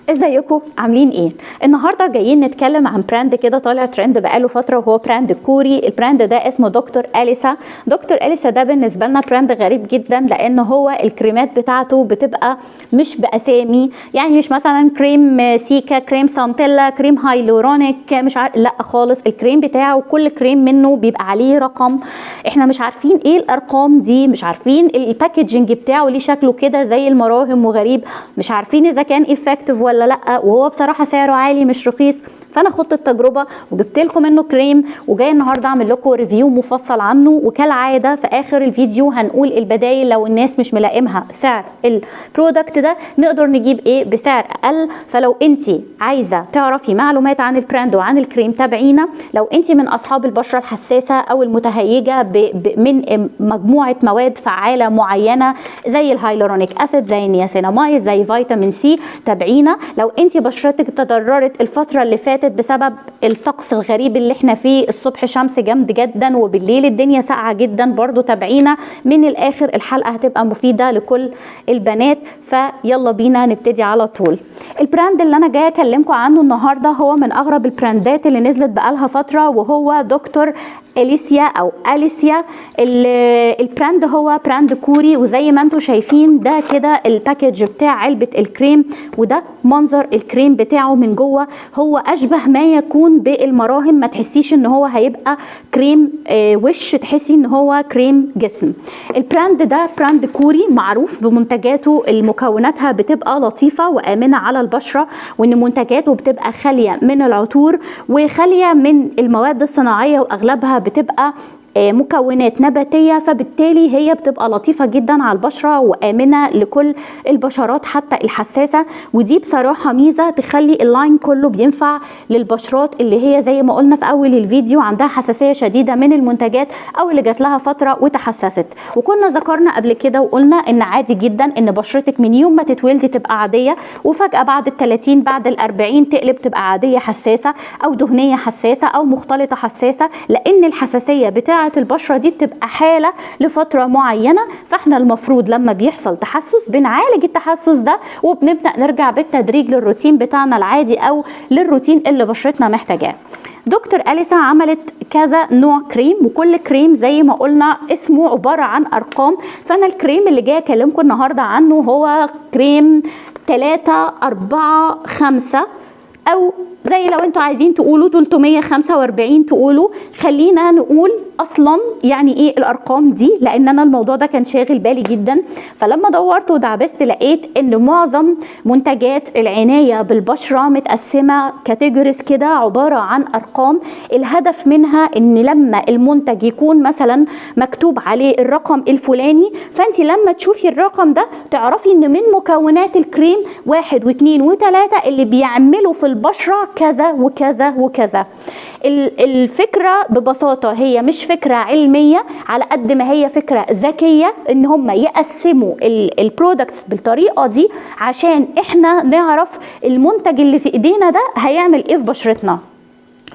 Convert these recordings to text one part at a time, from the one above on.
ازيكم عاملين ايه؟ النهارده جايين نتكلم عن brand كده طالع ترند بقاله فترة، وهو brand كوري. ال brand ده اسمه دكتور اليسا. دكتور اليسا ده بالنسبة لنا brand غريب جدا، لان هو الكريمات بتاعته بتبقى مش باسامي، يعني مش مثلا كريم سيكا، كريم سانتيلا، كريم هايلورونيك، مش عارف، لا خالص. الكريم بتاعه كل كريم منه بيبقى عليه رقم، احنا مش عارفين ايه الارقام دي، مش عارفين ال packaging بتاعه ليه شكله كده زي المراهم وغريب، مش عارفين اذا كان effective ولا لا، وهو بصراحة سعره عالي مش رخيص. فانا خدت التجربة وجبت لكم منه كريم، وجاي النهارده اعمل لكم review مفصل عنه. وكالعادة في اخر الفيديو هنقول البدايل لو الناس مش ملائمها سعر ال product ده نقدر نجيب ايه بسعر اقل. فلو انت عايزه تعرفي معلومات عن ال brand وعن الكريم تابعينا. لو انت من اصحاب البشرة الحساسة او المتهيجه من مجموعة مواد فعاله معينة زي ال hyaluronic acid، زي النياسيناميد، زي فيتامين سي، تابعينا. لو انت بشرتك تضررت الفترة اللي فاتت بسبب الطقس الغريب اللي احنا فيه، الصبح شمس جامد جدا وبالليل الدنيا ساقعه جدا، برضو تابعينا. من الاخر الحلقة هتبقى مفيدة لكل البنات، فيلا بينا نبتدي على طول. ال brand اللي انا جاية اكلمكم عنه النهارده هو من اغرب البراندات اللي نزلت بقالها فترة، وهو دكتور اليسيا او اليسيا. ال brand هو brand كوري، وزي ما انتم شايفين ده كده ال package بتاع علبة الكريم، وده منظر الكريم بتاعه من جوه. هو اشبه ما يكون بالمراهم، ما تحسيش ان هو هيبقى كريم وش، تحسي ان هو كريم جسم. ال brand ده brand كوري معروف بمنتجاته، المكوناتها بتبقى لطيفة وآمنة على البشرة، وان منتجاته بتبقى خالية من العطور وخالية من المواد الصناعية، واغلبها بتبقى مكونات نباتية، فبالتالي هي بتبقى لطيفة جدا على البشرة وآمنة لكل البشرات حتى الحساسة. ودي بصراحة ميزة تخلي ال line كله بينفع للبشرات اللي هي زي ما قلنا في أول الفيديو عندها حساسية شديدة من المنتجات أو اللي جات لها فترة وتحسست. وكنا ذكرنا قبل كده وقلنا إن عادي جدا إن بشرتك من يوم ما تتولدي تبقى عادية، وفجأة بعد ال30 بعد ال40 تقلب تبقى عادية حساسة أو دهنية حساسة أو مختلطة حساسة، لأن الحساسية بتاعة البشرة دي بتبقى حالة لفترة معينة. فاحنا المفروض لما بيحصل تحسس بنعالج التحسس ده، وبنبدأ نرجع بالتدريج للروتين بتاعنا العادي او للروتين اللي بشرتنا محتاجاه. دكتور أليسا عملت كذا نوع كريم، وكل كريم زي ما قلنا اسمه عبارة عن ارقام. فانا الكريم اللي جاي اكلمكم النهاردة عنه هو كريم 3 4 5، او زي لو انتوا عايزين تقولوا 345 تقولوا. خلينا نقول اصلا يعني ايه الارقام دي، لان انا الموضوع ده كان شاغل بالي جدا. فلما دورت ودعبست لقيت ان معظم منتجات العناية بالبشرة متقسمة categories كده عبارة عن ارقام. الهدف منها ان لما المنتج يكون مثلا مكتوب عليه الرقم الفلاني، فانت لما تشوفي الرقم ده تعرفي ان من مكونات الكريم 1 و2 و3 اللي بيعملوا في البشرة كذا وكذا وكذا. الفكرة ببساطة هي مش فكرة علمية على قد ما هي فكرة ذكية، ان هم يقسموا ال products بالطريقة دي عشان احنا نعرف المنتج اللي في ايدينا ده هيعمل ايه في بشرتنا.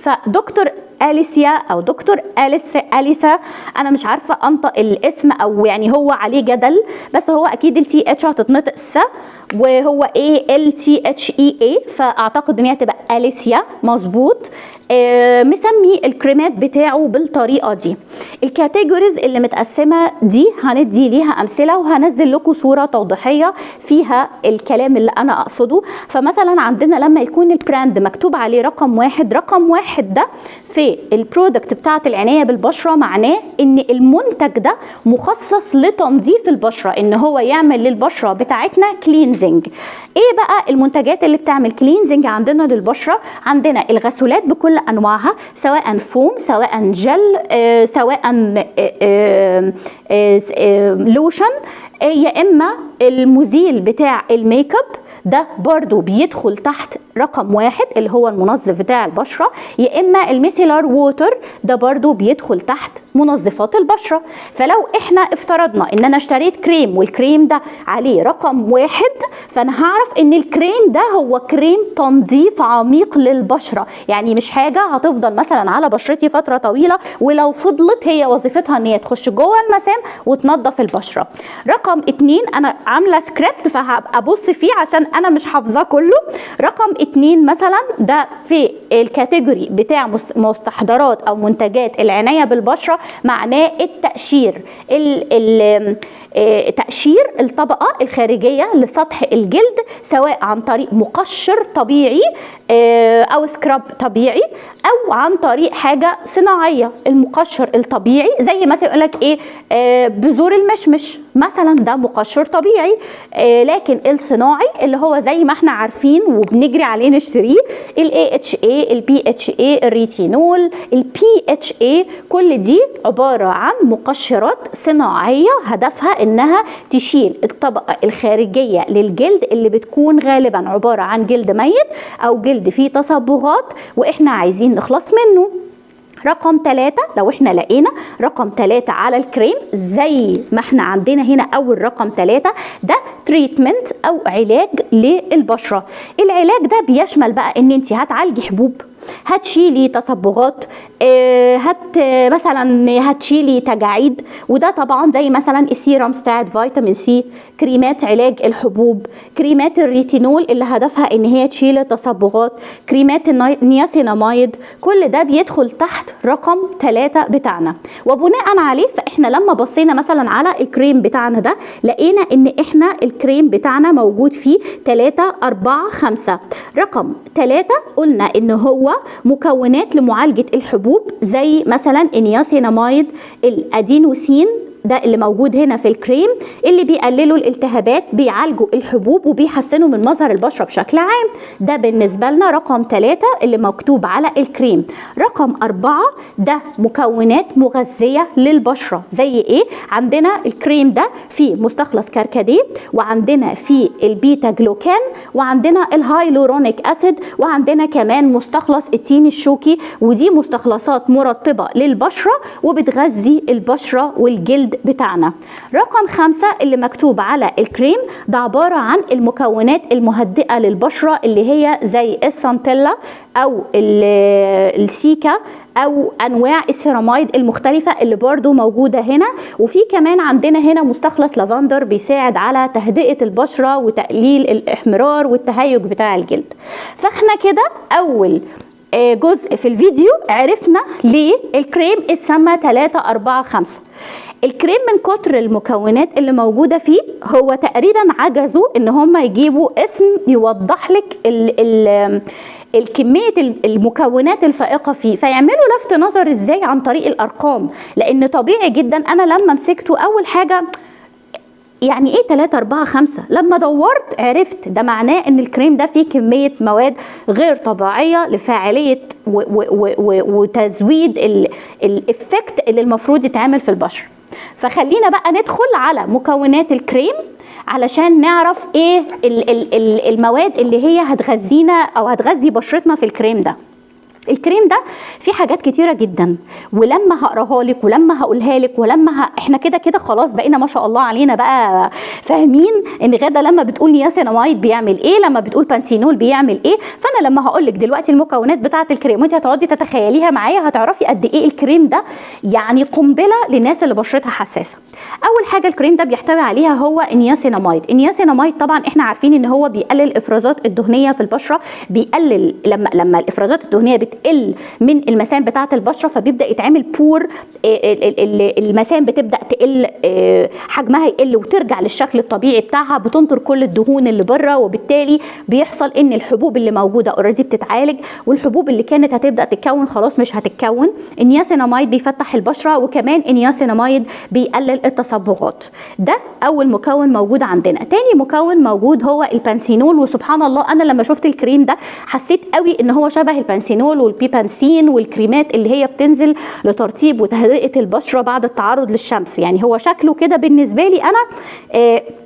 فدكتور أليسيا او دكتور أليسا، انا مش عارفه انطق الاسم او يعني هو عليه جدل، بس هو اكيد ال T H هتتنطق س، وهو A L T H E A، فاعتقد ان هي هتبقى أليسيا مظبوط. مسمي الكريمات بتاعه بالطريقة دي. ال categories اللي متقسمه دي هندي ليها امثلة، وهنزل لكم صوره توضيحيه فيها الكلام اللي انا اقصده. فمثلا عندنا لما يكون ال brand مكتوب عليه رقم 1، رقم 1 ده في ال product بتاعه العناية بالبشره معناه ان المنتج ده مخصص لتنظيف البشرة، ان هو يعمل للبشره بتاعتنا cleansing. ايه بقى المنتجات اللي بتعمل cleansing عندنا للبشره؟ عندنا الغسولات بكل انواعها، سواء فوم، سواء جل، سواء لوشن، يا اما المزيل بتاع الميك اب ده برضو بيدخل تحت رقم 1 اللي هو المنظف بتاع البشرة، يا اما ال micellar water ده برضو بيدخل تحت منظفات البشرة. فلو احنا افترضنا ان انا اشتريت كريم والكريم ده عليه رقم 1، فانا هعرف ان الكريم ده هو كريم تنظيف عميق للبشرة، يعني مش حاجة هتفضل مثلا على بشرتي فترة طويلة، ولو فضلت هي وظيفتها ان هي تخش جوه المسام وتنظف البشرة. رقم 2، انا عاملة سكريبت فهبقى ابص فيه عشان انا مش حافظاه كله. رقم 2 مثلا ده في ال category بتاع مستحضرات او منتجات العناية بالبشرة، معناه التقشير، تقشير الطبقة الخارجية لسطح الجلد، سواء عن طريق مقشر طبيعي او scrub طبيعي، او عن طريق حاجة صناعية. المقشر الطبيعي زي مثلا يقولك ايه، بذور المشمش مثلا، ده مقشر طبيعي. لكن الصناعي اللي هو زي ما احنا عارفين وبنجري عليه نشتريه، ال AHA، ال BHA، الريتينول، ال PHA، كل دي عبارة عن مقشرات صناعية هدفها انها تشيل الطبقة الخارجية للجلد اللي بتكون غالبا عبارة عن جلد ميت او جلد فيه تصبغات واحنا عايزين نخلص منه. رقم 3 لو احنا لقينا رقم 3 على الكريم زي ما احنا عندنا هنا اول رقم 3 ده treatment او علاج للبشرة. العلاج ده بيشمل بقى ان انت هتعالجي حبوب، هتشيلي تصبغات، هت مثلا هتشيلي تجاعيد، وده طبعا زي مثلا ال serums بتاعت فيتامين سي، كريمات علاج الحبوب، كريمات الريتينول اللي هدفها ان هي تشيل التصبغات، كريمات النياسيناميد، كل ده بيدخل تحت رقم 3 بتاعنا. وبناء عليه فاحنا لما بصينا مثلا على الكريم بتاعنا ده لقينا ان احنا الكريم بتاعنا موجود فيه 3 4 5. رقم 3 قلنا ان هو مكونات لمعالجة الحبوب زي مثلا النياسيناميد، الادينوسين ده اللي موجود هنا في الكريم اللي بيقللوا الالتهابات، بيعالجوا الحبوب وبيحسنوا من مظهر البشرة بشكل عام. ده بالنسبة لنا رقم 3 اللي مكتوب على الكريم. رقم 4 ده مكونات مغذية للبشرة زي ايه؟ عندنا الكريم ده فيه مستخلص كركديه، وعندنا فيه ال beta glucan، وعندنا ال hyaluronic acid، وعندنا كمان مستخلص التين الشوكي، ودي مستخلصات مرطبة للبشرة وبتغذي البشرة والجلد بتاعنا. رقم 5 اللي مكتوب على الكريم ده عبارة عن المكونات المهدئة للبشرة اللي هي زي ال centella او ال cica او انواع السيرامايد المختلفة اللي برضو موجودة هنا. وفي كمان عندنا هنا مستخلص لافندر بيساعد على تهدئة البشرة وتقليل الاحمرار والتهيج بتاع الجلد. فاحنا كده اول جزء في الفيديو عرفنا ليه الكريم اتسمى 3 4 5. الكريم من كتر المكونات اللي موجودة فيه هو تقريبا عجزوا ان هم يجيبوا اسم يوضح لك الكمية المكونات الفائقة فيه، فيعملوا لفت نظر ازاي؟ عن طريق الارقام. لان طبيعي جدا انا لما مسكته اول حاجة يعني ايه 3 4 5، لما دورت عرفت ده معناه ان الكريم ده فيه كمية مواد غير طبيعية لفاعلية وتزويد ال effect اللي المفروض يتعمل في البشرة. فخلينا بقى ندخل على مكونات الكريم علشان نعرف ايه المواد اللي هي هتغذينا او هتغذي بشرتنا في الكريم ده. الكريم ده فيه حاجات كتيرة جدا، ولما هقراها لك ولما هقولها لك ولما احنا كده كده خلاص بقينا ما شاء الله علينا بقى فاهمين ان غاده لما بتقول نياسيناميد بيعمل ايه، لما بتقول بانسينول بيعمل ايه. فانا لما هقول لك دلوقتي المكونات بتاعه الكريم وانت هتقعدي تتخيليها معايا هتعرفي قد ايه الكريم ده يعني قنبلة للناس اللي بشرتها حساسة. اول حاجة الكريم ده بيحتوي عليها هو النياسيناميد. النياسيناميد طبعا احنا عارفين ان هو بيقلل الافرازات الدهنية في البشرة، بيقلل لما الافرازات الدهنية بتقل من المسام بتاعه البشرة فبيبدا يتعمل pore، المسام بتبدا تقل، حجمها يقل وترجع للشكل الطبيعي بتاعها، بتنطر كل الدهون اللي بره، وبالتالي بيحصل ان الحبوب اللي موجودة already بتتعالج، والحبوب اللي كانت هتبدا تتكون خلاص مش هتتكون. النياسيناميد بيفتح البشرة، وكمان النياسيناميد بيقلل التصبغات. ده اول مكون موجود عندنا. تاني مكون موجود هو البانسينول، وسبحان الله انا لما شفت الكريم ده حسيت قوي ان هو شبه البانسينول والبيبانسين والكريمات اللي هي بتنزل لترطيب وتهدئه البشرة بعد التعرض للشمس. يعني هو شكله كده بالنسبة لي انا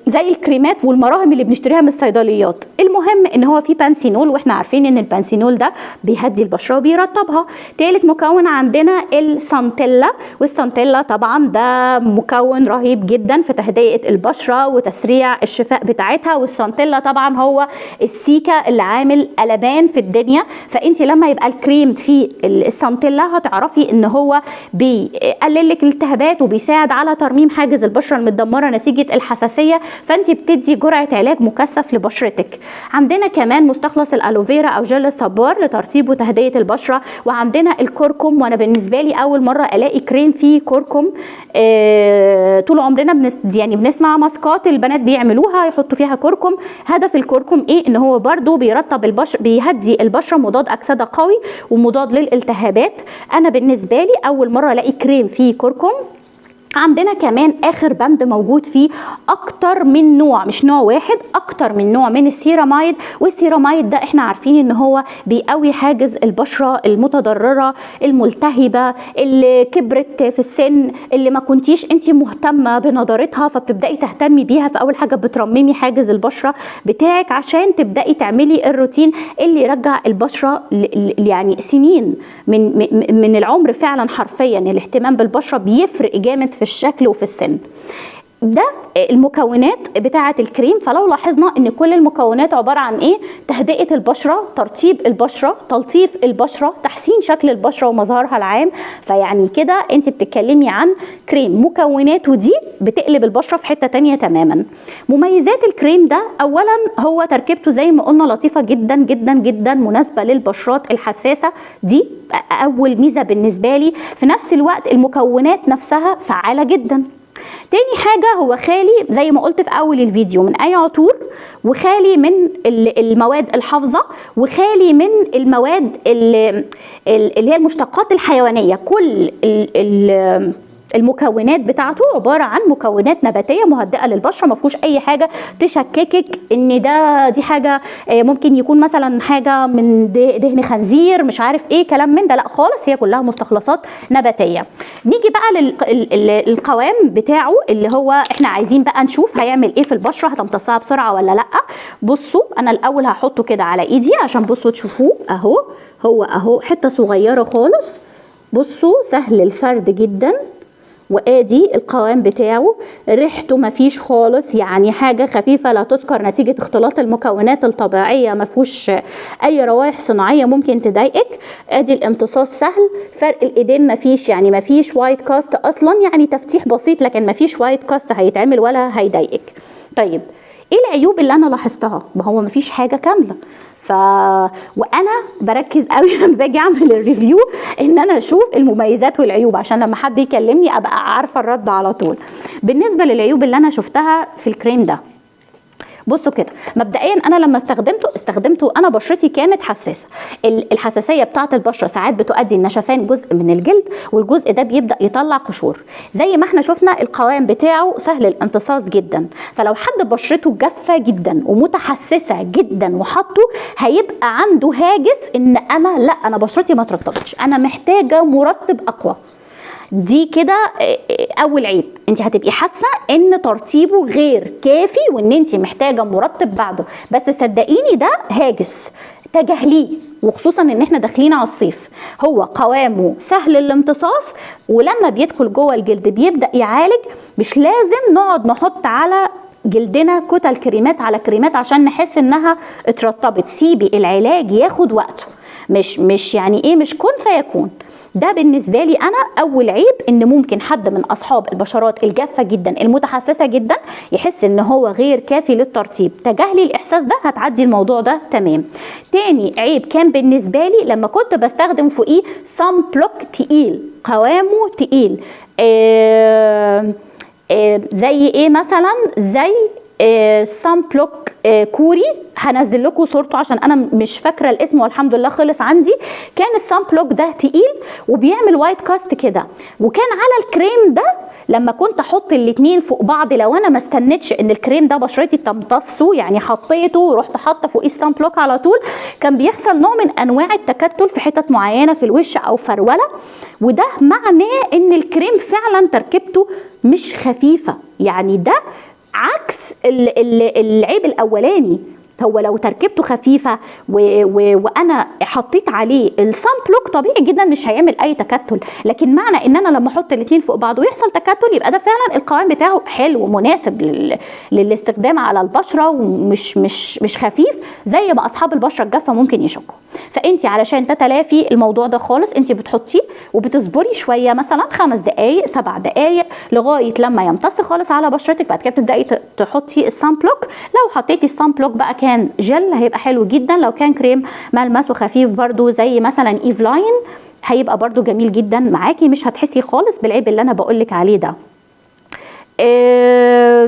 زي الكريمات والمراهم اللي بنشتريها من الصيدليات. المهم ان هو فيه بانسينول، واحنا عارفين ان البانسينول ده بيهدي البشرة وبيرطبها. تالت مكون عندنا ال centella، وال centella طبعا ده مكون رهيب جدا في تهدئه البشرة وتسريع الشفاء بتاعتها. وال centella طبعا هو ال cica اللي عامل قلبان في الدنيا، فانت لما يبقى الكريم كريم فيه ال centella هتعرفي ان هو بيقلل لك الالتهابات وبيساعد على ترميم حاجز البشرة المتدمره نتيجة الحساسية، فانت بتدي جرعة علاج مكثف لبشرتك. عندنا كمان مستخلص ال aloe vera او جل الصبار لترطيب وتهدئه البشرة، وعندنا الكركم. وانا بالنسبة لي اول مرة الاقي كريم فيه كركم. طول عمرنا يعني بنسمع ماسكات البنات بيعملوها يحطوا فيها كركم. هدف الكركم ايه؟ ان هو برده بيرطب البشرة، بيهدي البشرة، مضاد اكسده قوي ومضاد للالتهابات. انا بالنسبة لي اول مرة الاقي كريم فيه كركم. عندنا كمان اخر بند موجود فيه اكتر من نوع، مش نوع واحد، اكتر من نوع من السيرامايد. والسيرامايد ده احنا عارفين ان هو بيقوي حاجز البشرة المتضررة الملتهبه اللي كبرت في السن، اللي ما كنتيش انت مهتمة بنضارتها فبتبداي تهتمي بيها. فاول حاجة بترممي حاجز البشرة بتاعك عشان تبداي تعملي الروتين اللي يرجع البشرة يعني سنين من العمر. فعلا حرفيا الاهتمام بالبشره بيفرق جامد في الشكل وفي السن. ده المكونات بتاعه الكريم. فلو لاحظنا ان كل المكونات عبارة عن ايه؟ تهدئه البشرة، ترطيب البشرة، تلطيف البشرة، تحسين شكل البشرة ومظهرها العام. فيعني كده انت بتتكلمي عن كريم مكوناته دي بتقلب البشرة في حتة تانية تماما. مميزات الكريم ده، اولا هو تركيبته زي ما قلنا لطيفة جدا جدا جدا، مناسبة للبشرات الحساسة، دي اول ميزة بالنسبة لي. في نفس الوقت المكونات نفسها فعاله جدا. تاني حاجة هو خالي زي ما قلت في اول الفيديو من اي عطور، وخالي من المواد الحافظة، وخالي من المواد اللي هي المشتقات الحيوانية. كل المكونات بتاعته عبارة عن مكونات نباتيه مهدئه للبشره، ما فيهوش اي حاجة تشككك ان دي حاجة ممكن يكون مثلا حاجة من دهن خنزير، مش عارف ايه كلام من ده، لا خالص، هي كلها مستخلصات نباتيه. نيجي بقى للقوام بتاعه اللي هو احنا عايزين بقى نشوف هيعمل ايه في البشرة، هتمتصها بسرعة ولا لا. بصوا انا الاول هحطه كده على ايدي عشان بصوا تشوفوه اهو، هو اهو حتة صغيرة خالص، بصوا سهل الفرد جدا، وادي القوام بتاعه. ريحته مفيش خالص، يعني حاجة خفيفة لا تذكر نتيجة اختلاط المكونات الطبيعية، مفيهوش اي روايح صناعية ممكن تضايقك. ادي الامتصاص سهل، فرق الايدين مفيش، يعني مفيش white cast اصلا، يعني تفتيح بسيط لكن مفيش white cast هيتعمل ولا هيضايقك. طيب ايه العيوب اللي انا لاحظتها؟ ما هو مفيش حاجة كاملة، وانا بركز قوي لما باجي اعمل ال review ان انا اشوف المميزات والعيوب عشان لما حد يكلمني ابقى عارفه الرد على طول. بالنسبة للعيوب اللي انا شفتها في الكريم ده، بصوا كده مبدئيا انا لما استخدمته انا بشرتي كانت حساسة. الحساسية بتاعه البشرة ساعات بتؤدي لنشفان جزء من الجلد، والجزء ده بيبدا يطلع قشور. زي ما احنا شفنا القوام بتاعه سهل الامتصاص جدا، فلو حد بشرته جافة جدا ومتحسسه جدا وحطه هيبقى عنده هاجس ان انا لا، انا بشرتي ما ترطبتش، انا محتاجه مرطب اقوى. دي كده اول عيب، انت هتبقي حاسه ان ترطيبه غير كافي وان انت محتاجه مرطب بعده. بس صدقيني ده هاجس تجاهليه، وخصوصا ان احنا داخلين على الصيف. هو قوامه سهل الامتصاص، ولما بيدخل جوه الجلد بيبدا يعالج. مش لازم نقعد نحط على جلدنا كتل كريمات على كريمات عشان نحس انها اترطبت. سيبي العلاج ياخد وقته، مش يعني ايه، مش كن فيكون. ده بالنسبة لي انا اول عيب، ان ممكن حد من اصحاب البشرات الجافه جدا المتحسسه جدا يحس ان هو غير كافي للترطيب. تجاهلي الاحساس ده، هتعدي الموضوع ده تمام. تاني عيب كان بالنسبة لي لما كنت بستخدم فوقيه sunblock تقيل، قوامه تقيل، زي ايه مثلا؟ زي sunblock كوري، هنزل لكم صورته عشان انا مش فاكره الاسم والحمد لله خلص عندي. كان ال sunblock ده تقيل وبيعمل white cast كده، وكان على الكريم ده لما كنت احط الاتنين فوق بعض، لو انا ما استنيتش ان الكريم ده بشرتي تمتصه، يعني حطيته ورحت حاطه فوقيه ال sunblock على طول، كان بيحصل نوع من انواع التكتل في حتت معينة في الوش او فروله. وده معناه ان الكريم فعلا تركيبته مش خفيفة، يعني ده عكس العيب الاولاني. هو لو تركيبته خفيفة وانا حطيت عليه ال sunblock طبيعي جدا مش هيعمل اي تكتل، لكن معنى ان انا لما احط الاثنين فوق بعض ويحصل تكتل يبقى ده فعلا القوام بتاعه حلو ومناسب للاستخدام على البشرة، ومش مش مش خفيف زي ما اصحاب البشرة الجافه ممكن يشكوا. فانت علشان تتلافي الموضوع ده خالص انت بتحطيه وبتصبري شوية، مثلا 5 دقائق 7 دقائق لغاية لما يمتص خالص على بشرتك. بعد كده بتبداي تحطي ال sunblock. لو حطيتي ال sunblock بقى كان جل هيبقى حلو جدا، لو كان كريم ملمسه خفيف برده زي مثلا ايفلاين هيبقى برده جميل جدا معاكي، مش هتحسي خالص بالعيب اللي انا بقولك عليه ده.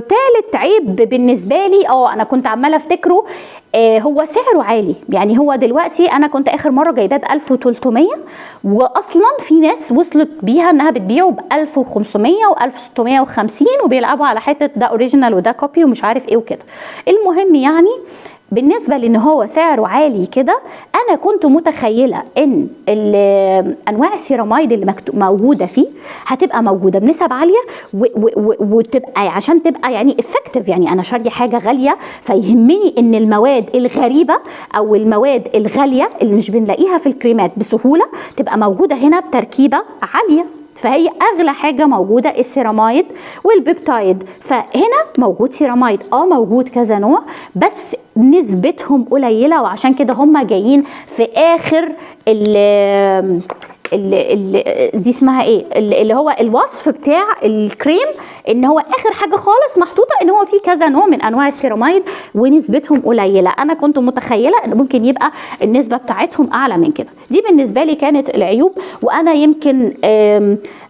تالت عيب بالنسبة لي انا كنت عماله افتكره، هو سعره عالي. يعني هو دلوقتي انا كنت اخر مرة جايباه ب 1300، واصلا في ناس وصلت بيها انها بتبيعه ب 1500 و 1650، وبيلعبوا على حتة ده original وده copy ومش عارف ايه وكده. المهم يعني بالنسبة لان هو سعره عالي كده، انا كنت متخيله ان انواع السيرامايد اللي موجودة فيه هتبقى موجودة بنسب عالية وتبقى عشان تبقى يعني effective. يعني انا شاريه حاجة غالية فيهمني ان المواد الغريبة او المواد الغالية اللي مش بنلاقيها في الكريمات بسهولة تبقى موجودة هنا بتركيبه عالية. فهي اغلى حاجة موجودة ال ceramide وال peptide، فهنا موجود سيرامايد، موجود كذا نوع بس نسبتهم قليله، وعشان كده هم جايين في اخر ال ال دي اسمها ايه اللي هو الوصف بتاع الكريم، ان هو اخر حاجة خالص محطوطة ان هو في كذا نوع من انواع السيرامايد ونسبتهم قليله. انا كنت متخيله ان ممكن يبقى النسبة بتاعتهم اعلى من كده. دي بالنسبة لي كانت العيوب، وانا يمكن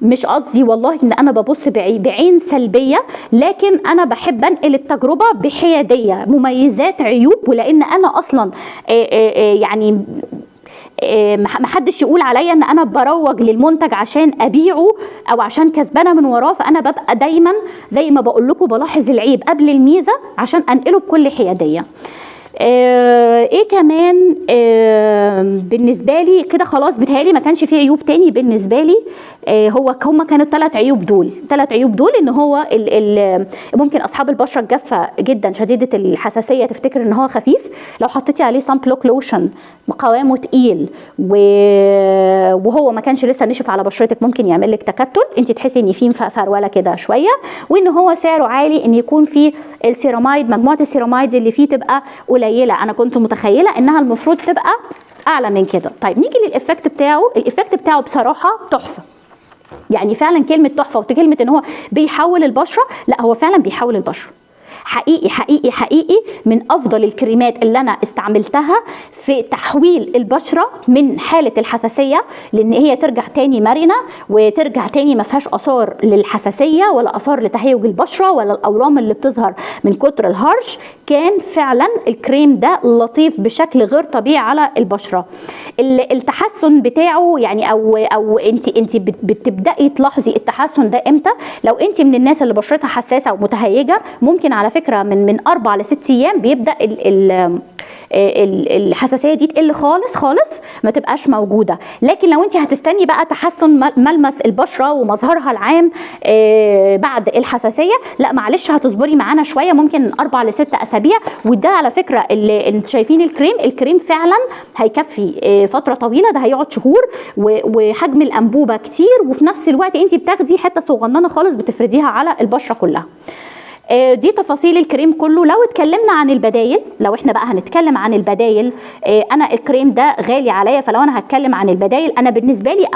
مش قصدي والله ان انا ببص بعين سلبية، لكن انا بحب انقل التجربة بحياديه، مميزات عيوب، ولان انا اصلا يعني محدش يقول عليا ان انا بروج للمنتج عشان ابيعه او عشان كسبانه من وراه، فانا ببقى دايما زي ما بقول لكم بلاحظ العيب قبل الميزة عشان انقله بكل حيادية. ايه كمان بالنسبة لي كده خلاص بتهيألي ما كانش فيه عيوب تاني بالنسبة لي. هو هما كانوا الثلاث عيوب دول، الثلاث عيوب دول ان هو ال ممكن اصحاب البشرة الجافه جدا شديدة الحساسية تفتكر ان هو خفيف، لو حطيتي عليه sunblock lotion قوامه تقيل وهو ما كانش لسه نشف على بشرتك ممكن يعمل لك تكتل، انت تحسي ان في فروله كده شوية، وان هو سعره عالي، ان يكون في السيرامايد مجموعة السيرامايد اللي فيه تبقى قليله. انا كنت متخيله انها المفروض تبقى اعلى من كده. طيب نيجي لل effect بتاعه. ال effect بتاعه بصراحة تحفة، يعني فعلا كلمة تحفة وكلمه ان هو بيحول البشرة، لا هو فعلا بيحول البشرة حقيقي حقيقي حقيقي. من افضل الكريمات اللي انا استعملتها في تحويل البشرة من حاله الحساسية لان هي ترجع تاني مرنه وترجع تاني ما فيهاش اثار للحساسيه ولا اثار لتهيج البشرة ولا الاورام اللي بتظهر من كتر الهرش. كان فعلا الكريم ده لطيف بشكل غير طبيعي على البشرة. التحسن بتاعه يعني او انت بتبداي تلاحظي التحسن ده امتى؟ لو انت من الناس اللي بشرتها حساسة ومتهيجه ممكن على فكرة من 4 ل 6 ايام بيبدا الحساسية دي تقل خالص خالص، ما تبقاش موجودة. لكن لو انت هتستني بقى تحسن ملمس البشرة ومظهرها العام بعد الحساسية، لا معلش هتصبري معانا شوية، ممكن 4 ل 6 اسابيع. وده على فكرة اللي انتوا شايفين الكريم فعلا هيكفي فترة طويلة، ده هيقعد شهور، وحجم الانبوبة كتير، وفي نفس الوقت انت بتاخدي حتة صغننه خالص بتفرديها على البشرة كلها. دي تفاصيل الكريم كله. لو اتكلمنا عن البدايل، لو احنا بقى هنتكلم عن البدايل، انا الكريم ده غالي عليا، فلو انا هتكلم عن البدايل انا بالنسبة لي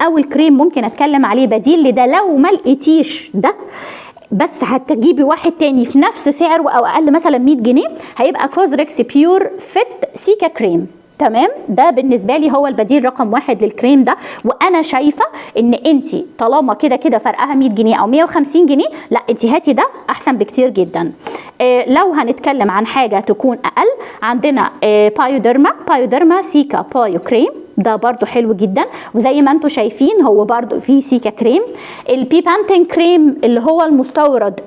اول كريم ممكن اتكلم عليه بديل لده، لو ما لقيتيش ده بس هتجيبي واحد تاني في نفس سعره او اقل مثلا 100 جنيه، هيبقى COSRX Pure Fit Cica Cream. تمام، ده بالنسبة لي هو البديل رقم 1 للكريم ده. وانا شايفه ان انت طالما كده كده فرقها 100 جنيه او 150 جنيه، لا انت هاتي ده احسن بكتير جدا. لو هنتكلم عن حاجة تكون اقل، عندنا Bioderma Cica Bio Cream، ده برضو حلو جدا، وزي ما انتم شايفين هو برضو فيه cica cream. ال Bepanthen cream اللي هو المستورد،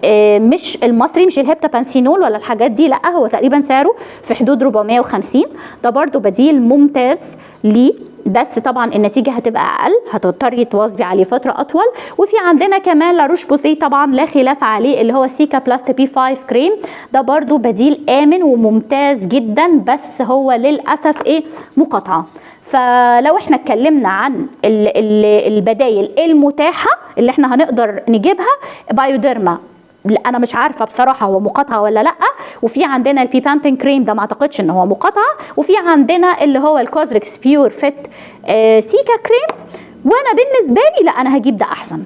مش المصري، مش ال heptapanthenol ولا الحاجات دي، لا هو تقريبا سعره في حدود 450، ده برضو بديل ممتاز ليه، بس طبعا النتيجة هتبقى اقل، هتضطري تواظبي عليه فترة اطول. وفي عندنا كمان La Roche-Posay طبعا لا خلاف عليه، اللي هو Cicaplast B5 كريم، ده برضو بديل امن وممتاز جدا، بس هو للاسف ايه مقاطعه. فلو احنا اتكلمنا عن البدايل المتاحة اللي احنا هنقدر نجيبها، Bioderma انا مش عارفه بصراحة هو مقاطعه ولا لا. وفي عندنا البيبانتين كريم ده ما اعتقدش ان هو مقاطعه. وفي عندنا اللي هو ال Cosrx Pure Fit Cica كريم، وانا بالنسبة لي لا، انا هجيب ده احسن.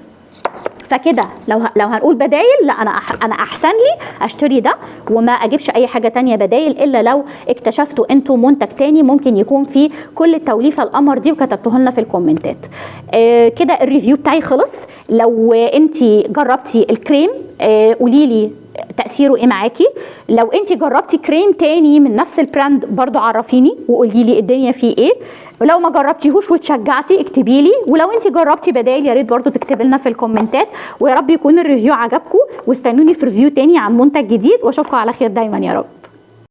فكده لو هنقول بدايل، لا انا احسن لي اشتري ده وما اجيبش اي حاجة تانية بدايل، الا لو اكتشفتوا انتوا منتج تاني ممكن يكون فيه كل التوليفه القمر دي وكتبتوه لنا في الكومنتات. كده ال review بتاعي خلص. لو انت جربتي الكريم قولي لي تاثيره ايه معاكي. لو انت جربتي كريم تاني من نفس ال brand برضو عرفيني وقولي لي الدنيا فيه ايه. ولو ما جربتيهوش وتشجعتي اكتبي لي، ولو انت جربتي بدايل يا ريت برضو تكتبي لنا في الكومنتات. ويا رب يكون ال review عجبكم، واستنوني في review تاني عن منتج جديد، واشوفكم على خير دايما يا رب.